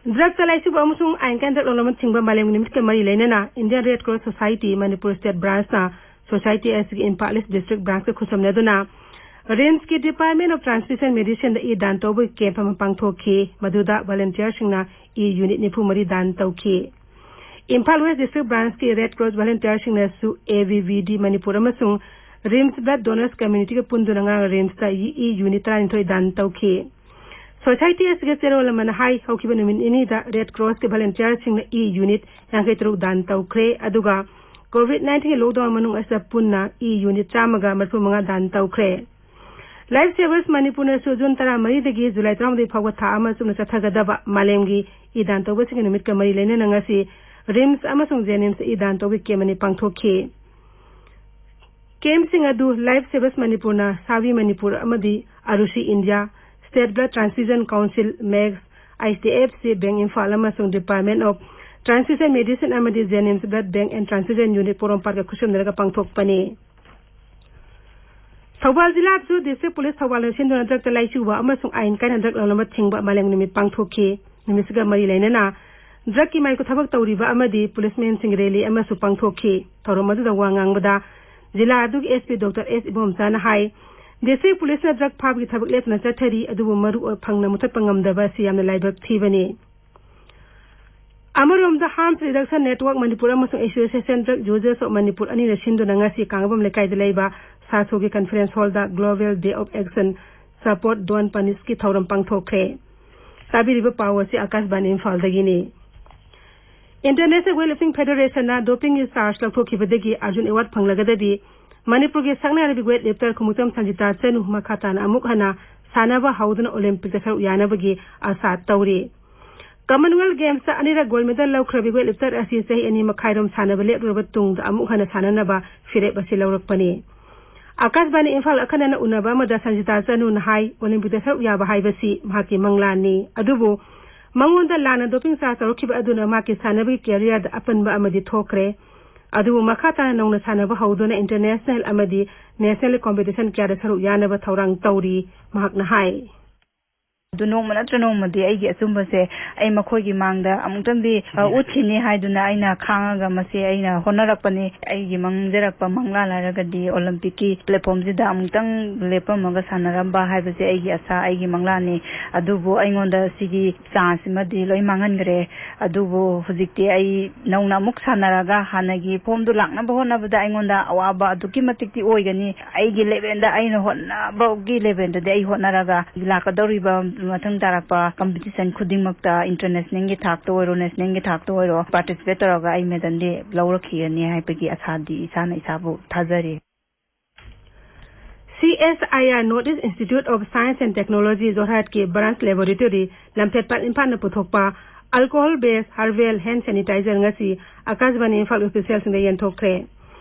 ꯗ꯭ꯔꯒꯇ ꯂꯥꯏꯆꯨꯕ ꯑꯃꯁꯨꯡ ꯑꯥꯏꯟ ꯀꯥꯏꯅ ꯗ꯭ꯔꯒ ꯂꯧꯅꯕ ꯊꯤꯡꯕ ꯃꯥꯂꯦꯝꯒꯤ ꯅꯨꯃꯤꯠꯀ ꯃꯔꯤ ꯂꯩꯅꯅ Indian Red Cross Society Manipur State Branchꯅ ꯁꯣꯁꯥꯏꯇꯤ ꯑꯁꯤꯒꯤ ꯏꯝꯐꯥꯜ ꯏꯁ ꯗꯤꯁꯇ꯭ꯔꯤꯛ ꯕ꯭ꯔꯥꯟꯆꯀ ꯈꯨꯠꯁꯝꯅꯗꯨꯅ ꯔꯤꯝꯁꯀꯤ ꯗꯤꯄꯥꯔꯠꯃꯦꯟ ꯑꯣꯐ ꯇ꯭ꯔꯥꯟꯁꯃꯤꯁꯟ ꯃꯦꯗꯤꯁꯤꯟꯗ ꯏ ꯗꯥꯟ ꯇꯧꯕꯒꯤ ꯀꯦꯝꯞ ꯑꯃ ꯄꯥꯡꯊꯣꯛꯈꯤ꯫ ꯃꯗꯨꯗ ꯚꯣꯂꯨꯟꯇꯤꯌꯔꯁꯤꯡꯅ ꯏ ꯌꯨꯅꯤꯠ ꯅꯤꯐꯨ ꯃꯔꯤ ꯗꯥꯟ ꯇꯧꯈꯤ꯫ ꯏꯝꯐꯥꯜ ꯋꯦꯁ ꯗꯤꯁꯇ꯭ꯔꯤꯛ ꯕ꯭ꯔꯥꯟꯆꯀꯤ ꯔꯦꯗ ꯀ꯭ꯔꯣꯁ ꯚꯣꯂꯨꯟꯇꯤꯌꯔꯁꯤꯡꯅꯁꯨ A V V D Manipur ꯑꯃꯁꯨꯡ ꯔꯤꯝꯁ ꯕ꯭ꯂꯗ ꯗꯣꯅꯔꯁ ꯀꯝꯃ꯭ꯌꯨꯅꯤꯇꯤꯒ ꯄꯨꯟꯗꯨꯅ ꯉꯔꯥꯡ ꯔꯤꯝꯁꯇ ꯏ ꯌꯨꯅꯤꯠ ꯇꯔꯥꯅꯤꯊꯣꯏ ꯗꯥꯟ ꯇꯧꯈꯤ꯫ ꯁꯣꯁꯥꯏꯇꯤ ꯑꯁꯤꯒꯤ ꯆꯦꯔꯣꯜ ꯑꯃꯅ ꯍꯥꯏ, ꯍꯧꯈꯤꯕ ꯅꯨꯃꯤꯠ ꯅꯤꯅꯤꯗ ꯔꯦꯗ ꯀ꯭ꯔꯣꯁꯀꯤ ꯚꯣꯂꯨꯟꯇꯤꯌꯔꯁꯤꯡꯅ ꯏ ꯌꯨꯅꯤꯠ ꯌꯥꯡꯈꯩ ꯇꯔꯨꯛ ꯗꯥꯟ ꯇꯧꯈ꯭ꯔꯦ, ꯑꯗꯨꯒ ꯀꯣꯚꯤꯗ ꯅꯥꯏꯟꯇꯤꯟꯒꯤ ꯂꯣꯛꯗꯥꯎꯟ ꯃꯅꯨꯡ ꯑꯁꯤꯗ ꯄꯨꯟꯅ ꯏ ꯌꯨꯅꯤꯠ ꯆꯥꯝꯃꯒ ꯃꯔꯤꯐꯨ ꯃꯉꯥ ꯗꯥꯟ ꯇꯧꯈ꯭ꯔꯦ꯫ ꯂꯥꯏꯐ ꯁꯦꯚꯔꯁ ꯃꯅꯤꯄꯨꯔꯅꯁꯨ ꯖꯨꯟ ꯇꯔꯥꯃꯔꯤꯗꯒꯤ ꯖꯨꯂꯥꯏ ꯇꯔꯥꯍꯨꯝꯗꯣꯏ ꯐꯥꯎꯕ ꯊꯥ ꯑꯃ ꯆꯨꯞꯅ ꯆꯠꯊꯒꯗꯕ ꯃꯥꯂꯦꯝꯒꯤ ꯏ ꯗꯥꯟ ꯇꯧꯕꯁꯤꯡꯒꯤ ꯅꯨꯃꯤꯠꯀ ꯃꯔꯤ ꯂꯩꯅꯅ ꯉꯁꯤ ꯔꯤꯝꯁ ꯑꯃꯁꯨꯡ ꯖꯦꯅꯤꯝꯁ ꯏ ꯗꯥꯟ ꯇꯧꯕꯒꯤ ꯀꯦꯝ ꯑꯅꯤ ꯄꯥꯡꯊꯣꯛꯈꯤ꯫ ꯀꯦꯝꯁꯤꯡ ꯑꯗꯨ ꯂꯥꯏꯐ ꯁꯦꯚꯔꯁ ꯃꯅꯤꯄꯨꯔꯅ ꯁꯥꯚꯤ ꯃꯅꯤꯄꯨꯔ ꯑꯃꯗꯤ Arushi India, state blood transfusion council, MACS, H D F C bank Imphal ꯑꯃꯁꯨꯡ ꯗꯤꯄꯥꯔꯠꯃꯦꯟꯠ ꯑꯣꯐ ꯇ꯭ꯔꯥꯟꯁꯐ꯭ꯌꯨꯖꯟ ꯃꯦꯗꯤꯁꯤꯟ ꯑꯃꯗꯤ JNIMS blood bank and transfusion unit ꯄꯣꯔꯣꯝꯄꯥꯠꯀ ꯈꯨꯠꯁꯝꯅꯔꯒ ꯄꯥꯡꯊꯣꯛꯄꯅꯤ꯫ ꯊꯧꯕꯥꯜ ꯖꯤꯂꯥꯗꯁꯨ ꯗꯤꯁꯇ꯭ꯔꯤꯛ ꯄꯨꯂꯤꯁ ꯊꯧꯕꯥꯜꯅ ꯁꯤꯟꯗꯨꯅ ꯗ꯭ꯔꯒꯇ ꯂꯥꯏꯆꯨꯕ ꯑꯃꯁꯨꯡ ꯑꯥꯏꯟ ꯀꯥꯏꯅ ꯗ꯭ꯔꯒ ꯂꯧꯅꯕ ꯊꯤꯡꯕ ꯃꯥꯂꯦꯝꯒꯤ ꯅꯨꯃꯤꯠ ꯄꯥꯡꯊꯣꯛꯈꯤ꯫ ꯅꯨꯃꯤꯠꯁꯤꯒ ꯃꯔꯤ ꯂꯩꯅꯅ ꯗ꯭ꯔꯒꯀꯤ ꯃꯥꯏꯀ ꯊꯕꯛ ꯇꯧꯔꯤꯕ ꯑꯃꯗꯤ ꯄꯨꯂꯤꯁꯃꯦꯟꯁꯤꯡꯒꯤ ꯔꯦꯂꯤ ꯑꯃꯁꯨ ꯄꯥꯡꯊꯣꯛꯈꯤ꯫ ꯊꯧꯔꯝ ꯑꯗꯨꯗ ꯋꯥ ꯉꯥꯡꯕꯗ ꯖꯤꯂꯥ ꯑꯗꯨꯒꯤ ꯑꯦꯁ ꯄꯤ ꯗꯣꯛꯇꯔ ꯑꯦꯁ ꯏꯕꯣꯝꯆꯥꯅ ꯍꯥꯏ, ꯗꯤꯁꯇ꯭ꯔꯤꯛ ꯄꯨꯂꯤꯁꯅ ꯗ꯭ꯔꯒ ꯐꯥꯕꯒꯤ ꯊꯕꯛ ꯂꯦꯞꯇꯅ ꯆꯠꯊꯔꯤ, ꯑꯗꯨꯕꯨ ꯃꯔꯨ ꯐꯪꯅ ꯃꯨꯊꯠꯄ ꯉꯝꯗꯕ ꯑꯁꯤ ꯌꯥꯝꯅ ꯂꯥꯏꯕꯛ ꯊꯤꯕꯅꯤ꯫ ꯑꯃꯔꯣꯝꯗ, ꯍꯥꯔꯝꯁ ꯔꯤꯗꯛꯁꯟ ꯅꯦꯠꯋꯥꯔꯛ ꯃꯅꯤꯄꯨꯔ ꯑꯃꯁꯨꯡ association drug users of Manipur ꯑꯅꯤꯅ ꯁꯤꯟꯗꯨꯅ ꯉꯁꯤ ꯀꯥꯡꯕꯝ ꯂꯩꯀꯥꯏꯗ ꯂꯩꯕ ꯁꯥꯁꯣꯒꯤ ꯀꯟꯐꯔꯦꯟꯁ ꯍꯣꯜꯗ global day of action support don't ꯄꯅꯤꯁꯀꯤ ꯊꯧꯔꯝ ꯄꯥꯡꯊꯣꯛꯈ꯭ꯔꯦ꯫ ꯇꯥꯕꯤꯔꯤꯕ ꯄꯥꯎ ꯑꯁꯤ ꯑꯀꯥꯁꯕꯥꯅꯤ ꯏꯝꯐꯥꯜꯗꯒꯤꯅꯤ꯫ ꯏꯟꯇꯔꯅꯦꯁꯅꯦꯜ ꯋꯦꯠ ꯂꯤꯐꯇꯤꯡ ꯐꯦꯗꯔꯦꯁꯟꯅ ꯗꯣꯄꯤꯡꯒꯤ ꯆꯥꯔꯖ ꯂꯧꯊꯣꯛꯈꯤꯕꯗꯒꯤ ꯑꯔꯖꯨꯟ ꯑꯦꯋꯥꯔꯗ ꯐꯪꯂꯒꯗꯕꯤ ꯃꯅꯤꯄꯨꯔꯒꯤ ꯁꯛꯅꯥꯏꯔꯕꯤ ꯋꯦꯠ ꯂꯤꯐꯇꯔ ꯈꯣꯡꯎꯞꯆꯝ ꯁꯟꯖꯤꯇꯥ ꯆꯅꯨ ꯃꯈꯥ ꯇꯥꯅ ꯑꯃꯨꯛ ꯍꯟꯅ ꯁꯥꯟꯅꯕ ꯍꯧꯗꯨꯅ ꯑꯣꯂꯦꯝꯄꯤꯛꯇ ꯁꯔꯨꯛ ꯌꯥꯅꯕꯒꯤ ꯑꯥꯁꯥ ꯇꯧꯔꯤ꯫ ꯀꯃꯟꯋꯦꯜꯊ ꯒꯦꯝꯁꯇ ꯑꯅꯤꯔꯛ ꯒꯣꯜꯗ ꯃꯦꯗꯜ ꯂꯧꯈ꯭ꯔꯕꯤ ꯋꯦꯠ ꯂꯤꯐꯇꯔ ꯑꯁꯤ ꯆꯍꯤ ꯑꯅꯤ ꯃꯈꯥꯏꯔꯣꯝ ꯁꯥꯟꯅꯕ ꯂꯦꯞꯂꯨꯔꯕ ꯇꯨꯡꯗ ꯑꯃꯨꯛ ꯍꯟꯅ ꯁꯥꯟꯅꯅꯕ ꯐꯤꯔꯦꯞ ꯑꯁꯤ ꯂꯧꯔꯛꯄꯅꯤ꯫ ꯑꯀꯥꯁꯕꯥꯅꯤ ꯏꯝꯐꯥꯜ ꯑꯈꯟꯅꯅ ꯎꯅꯕ ꯑꯃꯗ ꯁꯟꯖꯤꯇꯥ ꯆꯅꯨꯅ ꯍꯥꯏ, ꯑꯣꯂꯦꯝꯄꯤꯛꯇ ꯁꯔꯨꯛ ꯌꯥꯕ ꯍꯥꯏꯕꯁꯤ ꯃꯍꯥꯛꯀꯤ ꯃꯪꯂꯥꯟꯅꯤ꯫ ꯑꯗꯨꯕꯨ ꯃꯉꯣꯟꯗ ꯂꯥꯟꯅ ꯗꯣꯄꯤꯡ ꯆꯥꯔꯖ ꯇꯧꯔꯛꯈꯤꯕ ꯑꯗꯨꯅ ꯃꯍꯥꯛꯀꯤ ꯁꯥꯟꯅꯕꯒꯤ ꯀꯦꯔꯤꯌꯔꯗ ꯑꯄꯟꯕ ꯑꯃꯗꯤ ꯊꯣꯛꯈ꯭ꯔꯦ꯫ ꯑꯗꯨꯕꯨ ꯃꯈꯥ ꯇꯥꯅ ꯅꯧꯅ ꯁꯥꯟꯅꯕ ꯍꯧꯗꯨꯅ ꯏꯟꯇꯔꯅꯦꯁꯅꯦꯜ ꯑꯃꯗꯤ ꯅꯦꯁꯅꯦꯜ ꯀꯣꯝꯄꯤꯇꯤꯁꯟ ꯀꯌꯥꯗ ꯁꯔꯨꯛ ꯌꯥꯅꯕ ꯊꯧꯔꯥꯡ ꯇꯧꯔꯤ, ꯃꯍꯥꯛꯅ ꯍꯥꯏ꯫ ꯑꯗꯨ ꯅꯣꯡꯃ ꯅꯠꯇ꯭ꯔ ꯅꯣꯡꯃꯗꯤ ꯑꯩꯒꯤ ꯑꯆꯨꯝꯕꯁꯦ ꯑꯩ ꯃꯈꯣꯏꯒꯤ ꯃꯥꯡꯗ ꯑꯃꯨꯛꯇꯪꯗꯤ, ꯑ, ꯎꯠꯈꯤꯅꯤ ꯍꯥꯏꯗꯨꯅ ꯑꯩꯅ ꯈꯥꯡꯉꯒ ꯃꯁꯤ ꯑꯩꯅ ꯍꯣꯠꯅꯔꯛꯄꯅꯤ꯫ ꯑꯩꯒꯤ ꯃꯪꯖꯔꯛꯄ ꯃꯪꯂꯥꯟ ꯍꯥꯏꯔꯒꯗꯤ ꯑꯣꯂꯦꯝꯄꯤꯛꯀꯤ ꯄ꯭ꯂꯦꯠꯐꯣꯝꯁꯤꯗ ꯑꯃꯨꯛꯇꯪ ꯂꯦꯞꯄꯝꯃꯒ ꯁꯥꯟꯅꯔꯝꯕ ꯍꯥꯏꯕꯁꯦ ꯑꯩꯒꯤ ꯑꯁꯥ, ꯑꯩꯒꯤ ꯃꯪꯂꯥꯟꯅꯤ꯫ ꯑꯗꯨꯕꯨ ꯑꯩꯉꯣꯟꯗ ꯁꯤꯒꯤ ꯆꯥꯟꯁ ꯁꯤꯃꯗꯤ ꯂꯣꯏ ꯃꯥꯡꯍꯟꯈ꯭ꯔꯦ꯫ ꯑꯗꯨꯕꯨ ꯍꯧꯖꯤꯛꯇꯤ ꯑꯩ ꯅꯧꯅ ꯑꯃꯨꯛ ꯁꯥꯟꯅꯔꯒ ꯍꯥꯟꯅꯒꯤ ꯐꯣꯝꯗꯨ ꯂꯥꯛꯅꯕ ꯍꯣꯠꯅꯕꯗ ꯑꯩꯉꯣꯟꯗ ꯑꯋꯥꯕ ꯑꯗꯨꯛꯀꯤ ꯃꯇꯤꯛꯇꯤ ꯑꯣꯏꯒꯅꯤ꯫ ꯑꯩꯒꯤ ꯂꯦꯚꯦꯜꯗ, ꯑꯩꯅ ꯍꯣꯠꯅꯕꯒꯤ ꯂꯦꯚꯦꯜꯗꯗꯤ ꯑꯩ ꯍꯣꯠꯅꯔꯒ ꯂꯥꯛꯀꯗꯧꯔꯤꯕ ꯃꯊꯪ ꯇꯥꯔꯛꯄ ꯀꯝꯄꯤꯇꯤꯁꯟ ꯈꯨꯗꯤꯡꯃꯛꯇ, ꯏꯟꯇꯔꯅꯦꯁꯅꯦꯜꯒꯤ ꯊꯥꯛꯇ ꯑꯣꯏꯔꯣ, ꯅꯦꯁꯅꯦꯜꯒꯤ ꯊꯥꯛꯇ ꯑꯣꯏꯔꯣ, ꯄꯥꯔꯇꯤꯁꯤꯄꯦꯠ ꯇꯧꯔꯒ ꯑꯩ ꯃꯦꯗꯜꯗꯤ ꯂꯧꯔꯛꯈꯤꯒꯅꯤ ꯍꯥꯏꯕꯒꯤ ꯑꯁꯥꯗꯤ ꯏꯁꯥꯅ ꯏꯁꯥꯕꯨ ꯊꯥꯖꯔꯤ꯫ C S I R, North East Institute of Science and Technology, ꯖꯣꯔꯍꯥꯠꯀꯤ ꯕ꯭ꯔꯥꯟꯁ ꯂꯦꯕꯣꯔꯦꯇꯣꯔꯤ, ꯂꯝꯐꯦꯠꯄꯥꯠ ꯏꯝꯐꯥꯜꯅ ꯄꯨꯊꯣꯛꯄ alcohol base herbal hand sanitiser ꯉꯁꯤ ꯑꯀꯥꯁꯕꯥꯅꯤ ꯏꯝꯐꯥꯜ ꯑꯣꯐꯤꯁꯤꯌꯦꯜꯁꯤꯡꯗ ꯌꯦꯟꯊꯣꯛꯈ꯭ꯔꯦ꯫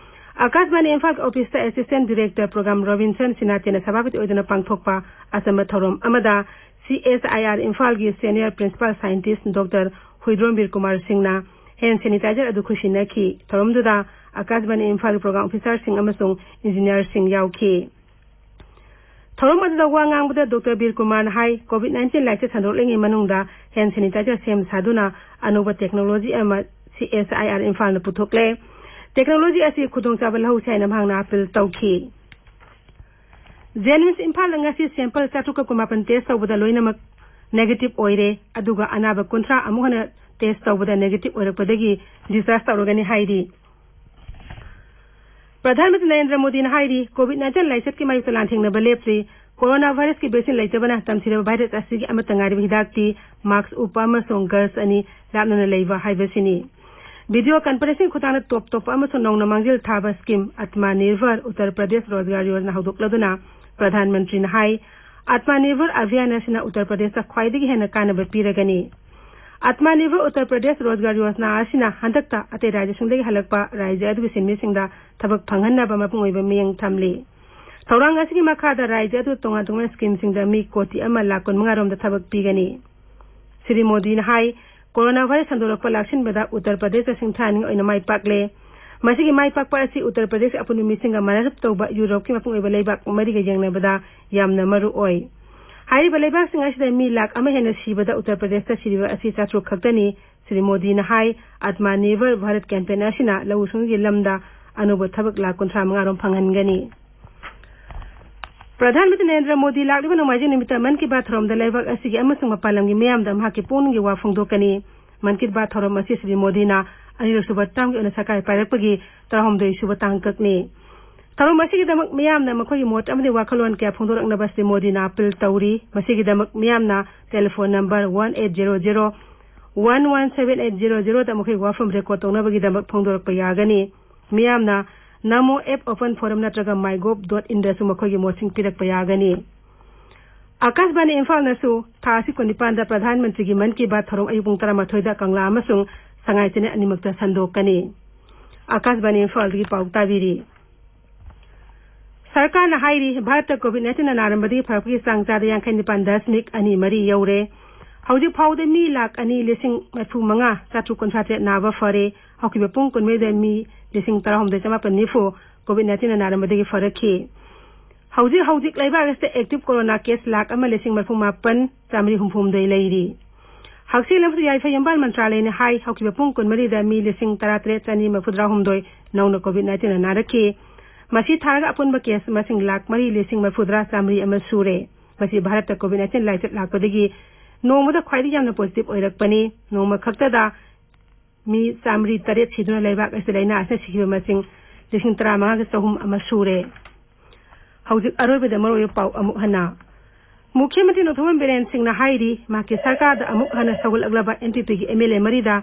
ꯑꯀꯥꯁꯕꯥꯅꯤ ꯏꯝꯐꯥꯜ ꯑꯣꯐꯤꯁꯇ ꯑꯦꯁꯤꯁꯇꯦꯟ ꯗꯤꯔꯦꯛꯇꯔ ꯄ꯭ꯔꯣꯒ꯭ꯔꯥꯝ ꯔꯣꯕꯤꯟꯁꯟ ꯁꯤꯅꯥꯇꯦꯅ ꯁꯚꯥꯄꯇꯤ ꯑꯣꯏꯗꯨꯅ ꯄꯥꯡꯊꯣꯛꯄ ꯑꯆꯝꯕ ꯊꯧꯔꯝ ꯑꯃꯗ ꯁꯤ ꯑꯦꯁ ꯑꯥꯏ ꯑꯥꯔ ꯏꯝꯐꯥꯜꯒꯤ senior principal scientist doctor Huidrom Kumar ꯁꯤꯡꯅ ꯍꯦꯟ ꯁꯦꯅꯤꯇꯥꯏꯖꯔ ꯑꯗꯨ ꯈꯨꯠꯁꯤꯟꯅꯈꯤ꯫ ꯊꯧꯔꯝꯗꯨꯗ ꯑꯀꯥꯁꯕꯥꯅꯤ ꯏꯝꯐꯥꯜꯒꯤ ꯄ꯭ꯔꯣꯒ꯭ꯔꯥꯝ ꯑꯣꯐꯤꯁꯥꯔꯁꯤꯡ ꯑꯃꯁꯨꯡ ꯏꯟꯖꯤꯅꯤꯌꯥꯔꯁꯤꯡ ꯌꯥꯎꯈꯤ꯫ ꯊꯧꯔꯝ ꯑꯗꯨꯗ ꯋꯥ ꯉꯥꯡꯕꯗ ꯗꯣꯛꯇꯔ ꯕꯤꯔ ꯀꯨꯃꯥꯔꯅ ꯍꯥꯏ, ꯀꯣꯚꯤꯗ ꯅꯥꯏꯟꯇꯤꯟ ꯂꯥꯏꯆꯠ ꯁꯟꯗꯣꯔꯛꯂꯤꯉꯩ ꯃꯅꯨꯡꯗ ꯍꯦꯟ ꯁꯦꯅꯤꯇꯥꯏꯖꯔ ꯁꯦꯝ ꯁꯥꯗꯨꯅ ꯑꯅꯧꯕ ꯇꯦꯛꯅꯣꯂꯣꯖꯤ ꯑꯃ ꯁꯤ ꯑꯦꯁ ꯑꯥꯏ ꯑꯥꯔ ꯏꯝꯐꯥꯜꯅ ꯄꯨꯊꯣꯛꯂꯦ꯫ ꯇꯦꯛꯅꯣꯂꯣꯖꯤ ꯑꯁꯤ ꯈꯨꯗꯣꯡꯆꯥꯕ ꯂꯧꯍꯧꯁꯤ ꯍꯥꯏꯅ ꯃꯍꯥꯛꯅ ꯑꯄꯤꯜ ꯇꯧꯈꯤ꯫ ꯖꯦꯅꯤꯝꯁ ꯏꯝꯐꯥꯜꯗ ꯉꯁꯤ ꯁꯦꯝꯄꯜ ꯆꯥꯇ꯭ꯔꯨꯛꯀ ꯀꯨꯟꯃꯥꯄꯟ ꯇꯦꯁ ꯇꯧꯕꯗ ꯂꯣꯏꯅꯃꯛ ꯅꯦꯒꯦꯇꯤꯚ ꯑꯣꯏꯔꯦ, ꯑꯗꯨꯒ ꯑꯅꯥꯕ ꯀꯨꯟꯊ꯭ꯔꯥ ꯑꯃꯨꯛ ꯍꯟꯅ ꯇꯦꯁ ꯇꯧꯕꯗ ꯅꯦꯒꯦꯇꯤꯚ ꯑꯣꯏꯔꯛꯄꯗꯒꯤ ꯗꯤꯁꯆꯥꯔꯖ ꯇꯧꯔꯒꯅꯤ ꯍꯥꯏꯔꯤ꯫ ꯄ꯭ꯔꯙꯥꯟ ꯃꯟꯇ꯭ꯔꯤ ꯅꯔꯦꯟꯗ꯭ꯔ ꯃꯣꯗꯤꯅ ꯍꯥꯏꯔꯤ, ꯀꯣꯚꯤꯗ ꯅꯥꯏꯟꯇꯤꯟ ꯂꯥꯏꯆꯠꯀꯤ ꯃꯥꯌꯣꯛꯇ ꯂꯥꯟꯊꯦꯡꯅꯕ ꯂꯦꯞꯇ꯭ꯔꯤ꯫ ꯀꯣꯔꯣꯅꯥ ꯚꯥꯏꯔꯁꯀꯤ ꯚꯦꯛꯁꯤꯟ ꯂꯩꯇꯕꯅ ꯇꯝꯊꯤꯔꯕ ꯚꯥꯏꯔꯁ ꯑꯁꯤꯒꯤ ꯑꯃꯠꯇ ꯉꯥꯏꯔꯕ ꯍꯤꯗꯥꯛꯇꯤ ꯃꯥꯛꯁ ꯎꯞꯄ ꯑꯃꯁꯨꯡ ꯒꯔꯜꯁ ꯑꯅꯤ ꯂꯥꯞꯅꯅ ꯂꯩꯕ ꯍꯥꯏꯕꯁꯤꯅꯤ꯫ ꯚꯤꯗꯤꯑꯣ ꯀꯟꯐꯔꯦꯟꯁꯤꯡ ꯈꯨꯊꯥꯡꯗ ꯇꯣꯞ ꯇꯣꯞꯄ ꯑꯃꯁꯨꯡ ꯅꯧꯅ ꯃꯥꯡꯖꯤꯜ ꯊꯥꯕ ꯁ꯭ꯀꯤꯝ ꯑꯠꯃꯥ ꯅꯤꯔꯚꯔ ꯎꯠꯇꯔ ꯄ꯭ꯔꯗꯦꯁ ꯔꯣꯖꯒꯥꯔ ꯌꯣꯖꯅꯥ ꯍꯧꯗꯣꯛꯂꯗꯨꯅ ꯄ꯭ꯔꯙꯥꯟ ꯃꯟꯇ꯭ꯔꯤꯅ ꯍꯥꯏ, ꯑꯠꯃꯥ ꯅꯤꯔꯚꯔ ꯑꯚꯤꯌꯥꯟ ꯑꯁꯤꯅ ꯎꯠꯇꯔ ꯄ꯭ꯔꯗꯦꯁꯇ ꯈ꯭ꯋꯥꯏꯗꯒꯤ ꯍꯦꯟꯅ ꯀꯥꯟꯅꯕ ꯄꯤꯔꯒꯅꯤ꯫ ꯑꯠꯃꯥ ꯅꯤꯔꯚꯔ ꯎꯠꯇꯔ ꯄ꯭ꯔꯗꯦꯁ ꯔꯣꯖꯒꯥꯔ ꯌꯣꯖꯅꯥ ꯑꯁꯤꯅ ꯍꯟꯗꯛꯇ ꯑꯇꯩ ꯔꯥꯖ꯭ꯌꯁꯤꯡꯗꯒꯤ ꯍꯜꯂꯛꯄ ꯔꯥꯖ꯭ꯌ ꯑꯗꯨꯒꯤ ꯁꯤꯟꯃꯤꯁꯤꯡꯗ ꯊꯕꯛ ꯐꯪꯍꯟꯅꯕ ꯃꯄꯨꯡ ꯑꯣꯏꯕ ꯃꯤꯠꯌꯦꯡ ꯊꯝꯂꯤ꯫ ꯊꯧꯔꯥꯡ ꯑꯁꯤꯒꯤ ꯃꯈꯥꯗ ꯔꯥꯖ꯭ꯌ ꯑꯗꯨ ꯇꯣꯉꯥꯟ ꯇꯣꯉꯥꯟꯕ ꯁ꯭ꯀꯤꯝꯁꯤꯡꯗ ꯃꯤ ꯀꯣꯇꯤ ꯑꯃ ꯂꯥꯈ ꯀꯨꯟꯃꯉꯥ ꯔꯣꯝꯗ ꯊꯕꯛ ꯄꯤꯒꯅꯤ꯫ ꯁ꯭ꯔꯤ ꯃꯣꯗꯤꯅ ꯍꯥꯏ, ꯀꯣꯔꯣꯅꯥ ꯚꯥꯏꯔꯁ ꯁꯟꯗꯣꯔꯛꯄ ꯂꯥꯛꯁꯤꯟꯕꯗ ꯎꯠꯇꯔ ꯄ꯭ꯔꯗꯦꯁꯇ ꯁꯤꯡꯊꯥꯅꯤꯡꯉꯥꯏ ꯑꯣꯏꯅ ꯃꯥꯏ ꯄꯥꯛꯂꯦ꯫ ꯃꯁꯤꯒꯤ ꯃꯥꯏ ꯄꯥꯛꯄ ꯑꯁꯤ ꯎꯠꯇꯔ ꯄ꯭ꯔꯗꯦꯁꯀꯤ ꯑꯄꯨꯟꯕ ꯃꯤꯁꯤꯡꯒ ꯃꯥꯟꯅꯔꯞ ꯇꯧꯕ ꯌꯨꯔꯣꯞꯀꯤ ꯃꯄꯨꯡ ꯑꯣꯏꯕ ꯂꯩꯕꯥꯛ ꯃꯔꯤꯒ ꯌꯦꯡꯅꯕꯗ ꯌꯥꯝꯅ ꯃꯔꯨ ꯑꯣꯏ꯫ ꯍꯥꯏꯔꯤꯕ ꯂꯩꯕꯥꯛꯁꯤꯡ ꯑꯁꯤꯗ ꯃꯤ ꯂꯥꯈ ꯑꯃ ꯍꯦꯟꯅ ꯁꯤꯕꯗ ꯎꯠꯇꯔ ꯄ꯭ꯔꯗꯦꯁꯇ ꯁꯤꯔꯤꯕ ꯑꯁꯤ ꯆꯥꯇ꯭ꯔꯨꯛ ꯈꯛꯇꯅꯤ꯫ ꯁ꯭ꯔꯤ ꯃꯣꯗꯤꯅ ꯍꯥꯏ, ꯑꯠꯃꯥ ꯅꯤꯔꯚꯔ ꯚꯥꯔꯠ ꯀꯦꯝꯄꯦꯟ ꯑꯁꯤꯅ ꯂꯧꯎ ꯁꯤꯡꯎꯒꯤ ꯂꯝꯗ ꯑꯅꯧꯕ ꯊꯕꯛ ꯂꯥꯈ ꯀꯨꯟꯊ꯭ꯔꯥ ꯃꯉꯥ ꯔꯣꯝ ꯐꯪꯍꯟꯒꯅꯤ꯫ ꯄ꯭ꯔꯙꯥꯟ ꯃꯟꯇ꯭ꯔꯤ ꯅꯔꯦꯟꯗ꯭ꯔ ꯃꯣꯗꯤ ꯂꯥꯛꯂꯤꯕ ꯅꯣꯡꯃꯥꯏꯖꯤꯡ ꯅꯨꯃꯤꯠꯇ ꯃꯟ ꯀꯤ ꯕꯥꯠ ꯊꯧꯔꯝꯗ ꯂꯩꯕꯥꯛ ꯑꯁꯤꯒꯤ ꯑꯃꯁꯨꯡ ꯃꯄꯥꯟ ꯂꯝꯒꯤ ꯃꯤꯌꯥꯝꯗ ꯃꯍꯥꯛꯀꯤ ꯄꯨꯛꯅꯤꯡꯒꯤ ꯋꯥ ꯐꯣꯡꯗꯣꯛꯀꯅꯤ꯫ ꯃꯟ ꯀꯤ ꯕꯥꯠ ꯊꯧꯔꯝ ꯑꯁꯤ ꯁ꯭ꯔꯤ ꯃꯣꯗꯤꯅ ꯑꯅꯤꯔꯛ ꯁꯨꯕ ꯇꯥꯝꯒꯤ ꯑꯣꯏꯅ ꯁꯔꯀꯥꯔ ꯄꯥꯏꯔꯛꯄꯒꯤ ꯇꯔꯥꯍꯨꯝꯗꯣꯏ ꯁꯨꯕ ꯇꯥꯡꯀꯛꯅꯤ꯫ ꯊꯧꯔꯝ ꯑꯁꯤꯒꯤꯗꯃꯛ ꯃꯤꯌꯥꯝꯅ ꯃꯈꯣꯏꯒꯤ ꯃꯣꯠ ꯑꯃꯗꯤ ꯋꯥꯈꯜꯂꯣꯟ ꯀꯌꯥ ꯐꯣꯡꯗꯣꯔꯛꯅꯕ ꯁ꯭ꯔꯤ ꯃꯣꯗꯤꯅ ꯑꯄꯤꯜ ꯇꯧꯔꯤ꯫ ꯃꯁꯤꯒꯤꯗꯃꯛ ꯃꯤꯌꯥꯝꯅ telephone number one eight zero zero one one seven eight zero zero ꯗ ꯃꯈꯣꯏꯒꯤ ꯋꯥꯐꯝ ꯔꯦꯀꯣꯔꯗ ꯇꯧꯅꯕꯒꯤꯗꯃꯛ ꯐꯣꯡꯗꯣꯔꯛꯄ ꯌꯥꯒꯅꯤ꯫ ꯃꯤꯌꯥꯝꯅ ꯅꯃꯣ ꯑꯦꯞ ꯑꯣꯄꯟ ꯐꯣꯔꯝ ꯅꯠꯇ꯭ꯔꯒ ꯃꯥꯏ ꯒꯣꯚ ꯗꯣꯠ ꯏꯟꯗꯁꯨ ꯃꯈꯣꯏꯒꯤ ꯃꯣꯠꯁꯤꯡ ꯄꯤꯔꯛꯄ ꯌꯥꯒꯅꯤ꯫ ꯑꯥꯀꯥꯁꯕꯥꯅꯤ ꯏꯝꯐꯥꯜꯅꯁꯨ ꯊꯥ ꯑꯁꯤ ꯀꯨꯟꯅꯤꯄꯥꯟꯗ ꯄ꯭ꯔꯙꯥꯟ ꯃꯟꯇ꯭ꯔꯤꯒꯤ ꯃꯟ ꯀꯤ ꯕꯥꯠ ꯊꯧꯔꯝ ꯑꯌꯨꯛ ꯄꯨꯡ ꯇꯔꯥꯃꯥꯊꯣꯏꯗ ꯀꯪꯂꯥ ꯑꯃꯁꯨꯡ ꯁꯉꯥꯏ ꯆꯦꯅꯦꯜ ꯑꯅꯤꯃꯛꯇ ꯁꯟꯗꯣꯛꯀꯅꯤ꯫ ꯑꯥꯀꯥꯁꯕꯥꯅꯤ ꯏꯝꯐꯥꯜꯗꯒꯤ ꯄꯥꯎ ꯇꯥꯕꯤꯔꯤ꯫ ꯁꯔꯀꯥꯔꯅ ꯍꯥꯏꯔꯤ, ꯚꯥꯔꯠꯇ ꯀꯣꯚꯤꯗ ꯅꯥꯏꯟꯇꯤꯟꯅ ꯅꯥꯔꯝꯕꯗꯒꯤ ꯐꯔꯛꯄꯒꯤ ꯆꯥꯡ ꯆꯥꯗ ꯌꯥꯡꯈꯩ ꯅꯤꯄꯥꯟ ꯗꯁꯃꯤꯛ ꯑꯅꯤ ꯃꯔꯤ ꯌꯧꯔꯦ꯫ ꯍꯧꯖꯤꯛ ꯐꯥꯎꯕꯗ ꯃꯤ ꯂꯥꯈ ꯑꯅꯤ ꯂꯤꯁꯤꯡ ꯃꯔꯤꯐꯨ ꯃꯉꯥ ꯆꯥꯇ꯭ꯔꯨꯛ ꯀꯨꯟꯊ꯭ꯔꯥ ꯇꯔꯦꯠ ꯅꯥꯕ ꯐꯔꯦ꯫ ꯍꯧꯈꯤꯕ ꯄꯨꯡ ꯀꯨꯟꯃꯔꯤꯗ ꯃꯤ ꯂꯤꯁꯤꯡ ꯇꯔꯥꯍꯨꯝꯗꯣꯏ ꯆꯃꯥꯄꯟ ꯅꯤꯐꯨ ꯀꯣꯚꯤꯗ ꯅꯥꯏꯟꯇꯤꯟꯅ ꯅꯥꯔꯝꯕꯗꯒꯤ ꯐꯔꯛꯈꯤ꯫ ꯍꯧꯖꯤꯛ ꯍꯧꯖꯤꯛ ꯂꯩꯕꯥꯛ ꯑꯁꯤꯗ ꯑꯦꯛꯇꯤꯚ ꯀꯣꯔꯣꯅꯥ ꯀꯦꯁ ꯂꯥꯈ ꯑꯃ ꯂꯤꯁꯤꯡ ꯃꯔꯤꯐꯨ ꯃꯥꯄꯟ ꯆꯥꯃꯔꯤ ꯍꯨꯝꯐꯨ ꯍꯨꯝꯗꯣꯏ ꯂꯩꯔꯤ꯫ ꯍꯛꯁꯦꯜ ꯑꯃꯁꯨꯡ ꯌꯥꯏꯐ ꯌꯨꯝꯕꯥꯜ ꯃꯟꯇ꯭ꯔꯥꯂꯌꯅ ꯍꯥꯏ, ꯍꯧꯈꯤꯕ ꯄꯨꯡ ꯀꯨꯟꯃꯔꯤꯗ ꯃꯤ ꯂꯤꯁꯤꯡ ꯇꯔꯥꯇꯔꯦꯠ ꯆꯅꯤ ꯃꯔꯤꯐꯨꯇꯔꯥ ꯍꯨꯝꯗꯣꯏ ꯅꯧꯅ ꯀꯣꯚꯤꯗ ꯅꯥꯏꯟꯇꯤꯟꯅ ꯅꯥꯔꯛꯈꯤ꯫ ꯃꯁꯤ ꯊꯥꯔꯒ ꯑꯄꯨꯟꯕ ꯀꯦꯁ ꯃꯁꯤꯡ ꯂꯥꯈ ꯃꯔꯤ ꯂꯤꯁꯤꯡ ꯃꯔꯤꯐꯨꯇꯔꯥ ꯆꯥꯃꯔꯤ ꯑꯃ ꯁꯨꯔꯦ꯫ ꯃꯁꯤ ꯚꯥꯔꯠꯇ ꯀꯣꯚꯤꯗ ꯅꯥꯏꯟꯇꯤꯟ ꯂꯥꯏꯆꯠ ꯂꯥꯛꯄꯗꯒꯤ ꯅꯣꯡꯃꯗ ꯈ꯭ꯋꯥꯏꯗꯒꯤ ꯌꯥꯝꯅ ꯄꯣꯖꯤꯇꯤꯚ ꯑꯣꯏꯔꯛꯄꯅꯤ꯫ ꯅꯣꯡꯃ ꯈꯛꯇꯗ ꯃꯤ ꯆꯥꯃꯔꯤ ꯇꯔꯦꯠ ꯁꯤꯗꯨꯅ ꯂꯩꯕꯥꯛ ꯑꯁꯤꯗ ꯂꯥꯏꯅꯥ ꯑꯁꯤꯅ ꯁꯤꯈꯤꯕ ꯃꯁꯤꯡ ꯂꯤꯁꯤꯡ ꯇꯔꯥꯃꯉꯥꯒ ꯆꯍꯨꯝ ꯑꯃ ꯁꯨꯔꯦ꯫ ꯍꯧꯖꯤꯛ ꯑꯔꯣꯏꯕꯗ ꯃꯔꯨꯑꯣꯏꯕ ꯄꯥꯎ ꯑꯃꯨꯛ ꯍꯟꯅ꯫ ꯃꯨꯈ꯭ꯌ ꯃꯟꯇ꯭ꯔꯤ ꯅꯣꯡꯊꯣꯝꯕꯝ ꯕꯤꯔꯦꯟ ꯁꯤꯡꯅ ꯍꯥꯏꯔꯤ, ꯃꯍꯥꯛꯀꯤ ꯁꯔꯀꯥꯔꯗ ꯑꯃꯨꯛ ꯍꯟꯅ ꯁꯧꯒꯠꯂꯛꯂꯕ ꯑꯦꯟ ꯄꯤ ꯄꯤꯒꯤ ꯑꯦꯝ ꯑꯦꯜ ꯑꯦ ꯃꯔꯤꯗ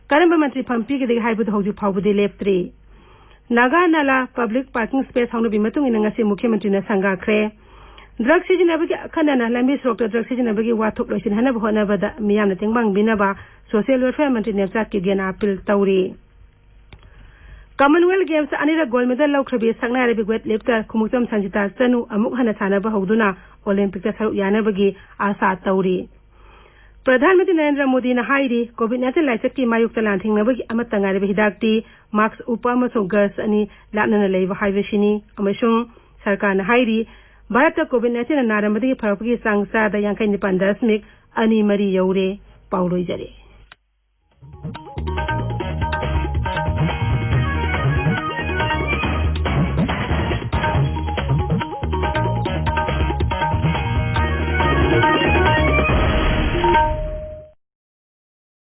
ꯀꯔꯝꯕ ꯃꯟꯇ꯭ꯔꯤ ꯐꯝ ꯄꯤꯒꯗꯒꯦ ꯍꯥꯏꯕꯗꯨ ꯍꯧꯖꯤꯛ ꯐꯥꯎꯕꯗꯤ ꯂꯦꯞꯇ꯭ꯔꯤ꯫ ꯅꯥꯒꯥ ꯅꯥꯂꯥ ꯄꯕ꯭ꯂꯤꯛ ꯄꯥꯔꯀꯤꯡ ꯁ꯭ꯄꯦꯁ ꯍꯧꯅꯕꯤ ꯃꯇꯨꯡ ꯏꯟꯅ ꯉꯁꯤ ꯃꯨꯈ꯭ꯌ ꯃꯟꯇ꯭ꯔꯤꯅ ꯁꯪꯒꯥꯈ꯭ꯔꯦ꯫ ꯗ꯭ꯔꯒ ꯁꯤꯖꯤꯟꯅꯕꯒꯤ ꯑꯈꯟꯅꯅ ꯂꯝꯕꯤ ꯁꯣꯔꯣꯛꯇ ꯗ꯭ꯔꯒ ꯁꯤꯖꯤꯟꯅꯕꯒꯤ ꯋꯥꯊꯣꯛ ꯂꯣꯏꯁꯤꯟꯍꯟꯅꯕ ꯍꯣꯠꯅꯕꯗ ꯃꯤꯌꯥꯝꯅ ꯇꯦꯡꯕꯥꯡꯕꯤꯅꯕ ꯁꯣꯁꯤꯌꯦꯜ ꯋꯦꯜꯐꯤꯌꯔ ꯃꯟꯇ꯭ꯔꯤ ꯅꯦꯝꯆꯥ ꯀꯤꯞꯒꯦꯅ ꯑꯄꯤꯜ ꯇꯧꯔꯤ꯫ ꯀꯃꯟꯋꯦꯜꯊ ꯒꯦꯝꯁꯇ ꯑꯅꯤꯔꯛ gold medal ꯂꯧꯈ꯭ꯔꯕꯤ ꯁꯛꯅꯥꯏꯔꯕꯤ weight lifter Khumukcham ꯁꯟꯖꯤꯇꯥ ꯆꯅꯨ ꯑꯃꯨꯛ ꯍꯟꯅ ꯁꯥꯟꯅꯕ ꯍꯧꯗꯨꯅ ꯑꯣꯂꯦꯝꯄꯤꯛꯇ ꯁꯔꯨꯛ ꯌꯥꯅꯕꯒꯤ ꯑꯥꯁꯥ ꯇꯧꯔꯤ꯫ ꯄ꯭ꯔꯙꯥꯟ ꯃꯟꯇ꯭ꯔꯤ ꯅꯔꯦꯟꯗ꯭ꯔ ꯃꯣꯗꯤꯅ ꯍꯥꯏꯔꯤ, ꯀꯣꯚꯤꯗ ꯅꯥꯏꯟꯇꯤꯟ ꯂꯥꯏꯆꯠꯀꯤ ꯃꯥꯌꯣꯛꯇ ꯂꯥꯟꯊꯦꯡꯅꯕꯒꯤ ꯑꯃꯠꯇ ꯉꯥꯏꯔꯕ ꯍꯤꯗꯥꯛꯇꯤ ꯃꯥꯛꯁ ꯎꯞꯄ ꯑꯃꯁꯨꯡ ꯒ꯭ꯔꯁ ꯑꯅꯤ ꯂꯥꯞꯅꯅ ꯂꯩꯕ ꯍꯥꯏꯕꯁꯤꯅꯤ꯫ ꯑꯃꯁꯨꯡ ꯁꯔꯀꯥꯔꯅ ꯍꯥꯏꯔꯤ, ꯚꯥꯔꯠꯇ ꯀꯣꯚꯤꯗ ꯅꯥꯏꯟꯇꯤꯟꯅ ꯅꯥꯔꯝꯕꯗꯒꯤ ꯐꯔꯛꯄꯒꯤ ꯆꯥꯡ ꯆꯥꯗ ꯌꯥꯡꯈꯩ ꯅꯤꯄꯥꯟ ꯗꯁꯃꯤꯛ ꯑꯅꯤ ꯃꯔꯤ ꯌꯧꯔꯦ꯫ ꯄꯥꯎ ꯂꯣꯏꯖꯔꯦ꯫